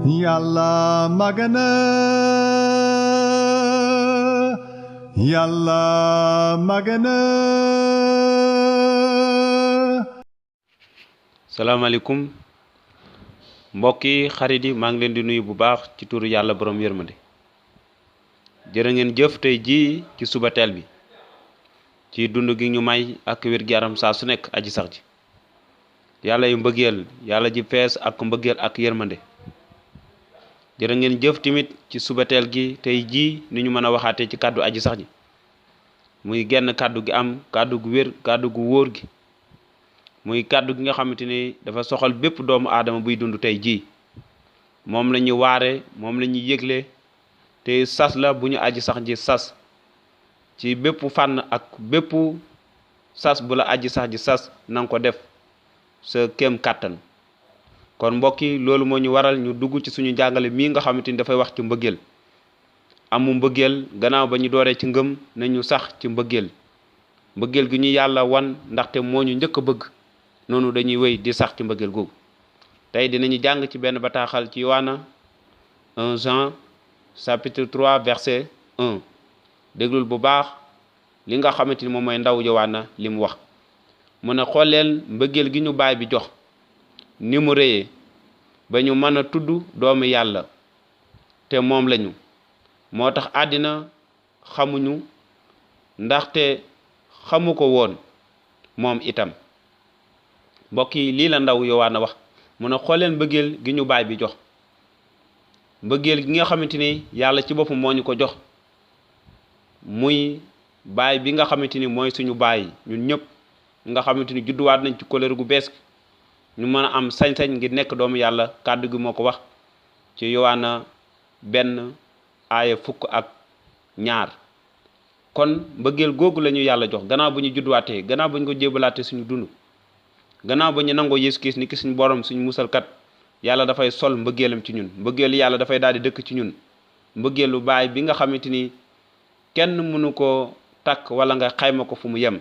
Yàlla màgg na Yàlla màgg na. salaamaaleykum mbokk yi xarit yi maa ngi leen di nuyu bu baax ci turu yàlla borom yërmande jërë ngeen jëf tey jii ci suba teel bi ci dund gi ñu may ak wér gi yaram saa su nekk aji sax ji yàlla yu mbëggeel yàlla ji fees ak mbëggeel ak yërmande jërë ngeen jëf timit ci suba teel gi tey jii ni ñu mën a waxaatee ci kàddu aji sax ji muy genn kàddu gi am kàddu gu wér kàddu gu wóor gi muy kàddu gi nga xamante ni dafa soxal bépp doomu aadama buy dund tey jii moom la ñuy waare moom la ñuy yëgle te sas la bu ñu aji sax ji sas ci bépp fànn ak bépp sas bu la aji sax ji sas na nga ko def sa kéem kàttan kon mbokk yi loolu moo ñu waral ñu dugg ci suñu jàngale mii nga xamante ni dafay wax ci mbëggeel amu mbëggeel gannaaw ba ñu dooree ci ngëm nañu sax ci mbëggeel mbëggeel gi ñu yàlla wan ndaxte moo ñu njëkk a bëgg noonu dañuy wéy di sax ci mbëggeel googu tey dinañu jàng ci benn bataaxal ci Yowaana 1 Jean chapitre 3 verset 1 déglul bu baax li nga xamante ni moom mooy ndaw Yowaana li mu wax mu ne xool leen mbëggeel gi ñu baay bi jox ni mu réyee ba ñu mën a tudd doomu yàlla te moom lañu moo tax àddina xamuñu ndaxte xamu ko woon moom itam mbokk yi lii la ndaw Yowaana wax mu ne xool leen mbëggeel gi ñu baay bi jox mbëggeel gi nga xamante ni yàlla ci boppam moo ñu ko jox muy baay bi nga xamante ni mooy suñu baay ñun ñëpp nga xamante ni judduwaat nañ ci kóllëre gu bees ñu mën a am sañ-sañ ngir nekk doomu yàlla kàddu gi moo ko wax ci Yowaana 1 aaya 12 kon mbëggeel googu la ñu yàlla jox gannaaw bu ñu judduwaatee gannaaw bu ñu ko jébalaatee suñu dund gannaaw ba ñu nangoo Yeesu Kirist ni ki suñu borom suñu musalkat yàlla dafay sol mbëggeelam ci ñun mbëggeelu yàlla dafay daal di dëkk ci ñun mbëggeelu baay bi nga xamante ni kenn mënu ko takk wala nga xayma ko fu mu yem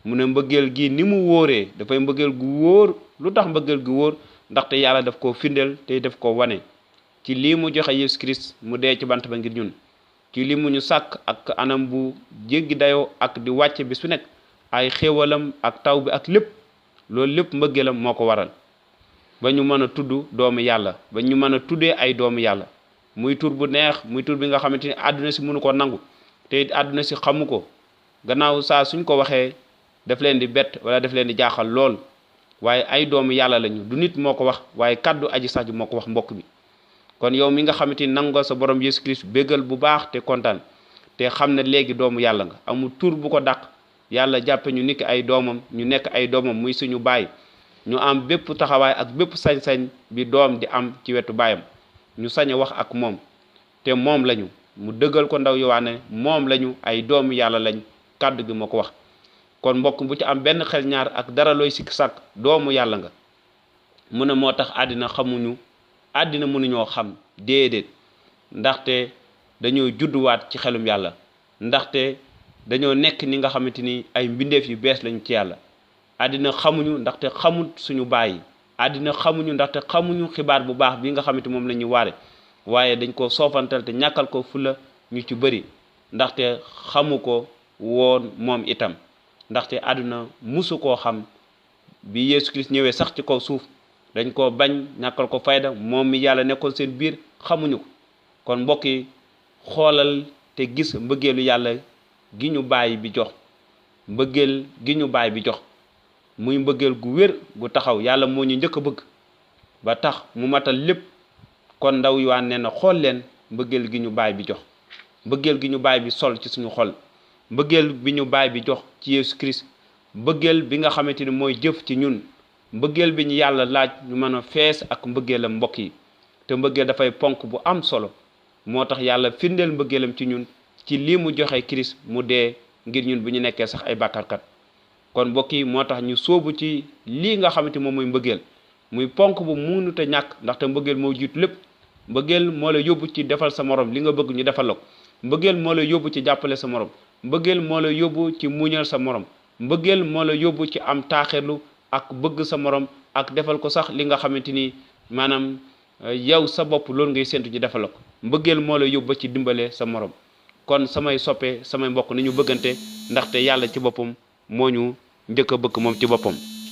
mu ne mbëggeel gi ni mu wóoree dafay mbëggeel gu wóor lu tax mbëggeel gu wóor ndaxte yàlla daf koo firndeel te daf ko wane ci lii mu joxe Yeesu Kirist mu dee ci bant ba ngir ñun ci li mu ñu sàkk ak anam bu jéggi dayoo ak di wàcce bi su nekk ay xéewalam ak taw bi ak lépp loolu lépp mbëggeelam moo ko waral ba ñu mën a tudd doomu yàlla ba ñu mën a tuddee ay doomu yàlla muy tur bu neex muy tur bi nga xamante ni àdduna si mënu ko nangu te it àdduna si xamu ko gannaaw saa suñ ko waxee daf leen di bett wala daf leen di jaaxal lool waaye ay doomu yàlla lañu du nit moo ko wax waaye kàddu aji sax ji moo ko wax mbokk bi kon yow mi nga xamante ni nangu nga sa borom Yeesu Kirist béggal bu baax te kontaan te xam ne léegi doomu yàlla nga amul tur bu ko dàq yàlla jàppe ñu niki ay doomam ñu nekk ay doomam muy suñu baay ñu am bépp taxawaay ak bépp sañ-sañ bi doom di am ci wetu baayam ñu sañ a wax ak moom te moom lañu mu dëggal ko ndaw Yowaana moom lañu ay doomu yàlla lañ kàddu gi moo ko wax kon mbokk bu ci am benn xel ñaar ak dara looy sikk sàkk doomu yàlla nga mu ne moo tax àddina mënuñoo xam déedéet ndaxte dañoo judduwaat ci xelum yàlla ndaxte dañoo nekk ni nga xamante ni ay mbindeef yu bees lañu ci yàlla àddina xamuñu ndaxte xamut suñu baay àddina xamuñu ndaxte xamuñu xibaar bu baax bi nga xamante moom la ñuy waare waaye dañ ko soofantal te ñàkkal ko fula ñu ci bëri ndaxte xamu ko woon moom itam ndaxte àdduna musu koo xam bi Yeesu Kirist ñëwee sax ci kaw suuf dañ ko bañ ñàkkal ko fayda moom mi yàlla nekkoon seen biir xamuñu ko kon mbokk yi xoolal te gis mbëggeelu yàlla gi ñu baay bi jox mbëggeel gi ñu baay bi jox muy mbëggeel gu wér gu taxaw yàlla moo ñu njëkk a bëgg ba tax mu matal lépp kon ndaw Yowaana nee na xool leen mbëggeel gi ñu baay bi jox mbëggeel gi ñu baay bi sol ci suñu xol mbëggeel bi ñu baay bi jox ci Yeesu Kirist mbëggeel bi nga xamante ni mooy jëf ci ñun mbëggeel bi ñu yàlla laaj ñu mën a fees ak mbëggeelam mbokk yi te mbëggeel dafay ponk bu am solo moo tax yàlla firndeel mbëggeelam ci ñun ci lii mu joxe Kirist mu dee ngir ñun bu ñu nekkee sax ay bàkkaarkat kon mbokk yi moo tax ñu sóobu ci lii nga xamante moom muy mbëggeel muy ponk bu mënut a ñàkk ndaxte mbëggeel moo jiitu lépp mbëggeel moo la yóbbu ci defal sa morom li nga bëgg ñu defal la ko mbëggeel moo la yóbbu ci jàppale sa morom mbëggeel moo la yóbbu ci muñal sa morom mbëggeel moo la yóbbu ci am taaxirlu ak bëgg sa morom ak defal ko sax li nga xamante ni maanaam yow sa bopp loolu ngay séntu ci defal la ko mbëggeel moo la yóbbu ci dimbale sa morom kon samay soppe samay mbokk ni ñu bëggante ndaxte yàlla ci boppam moo ñu njëkk a bëgg moom ci boppam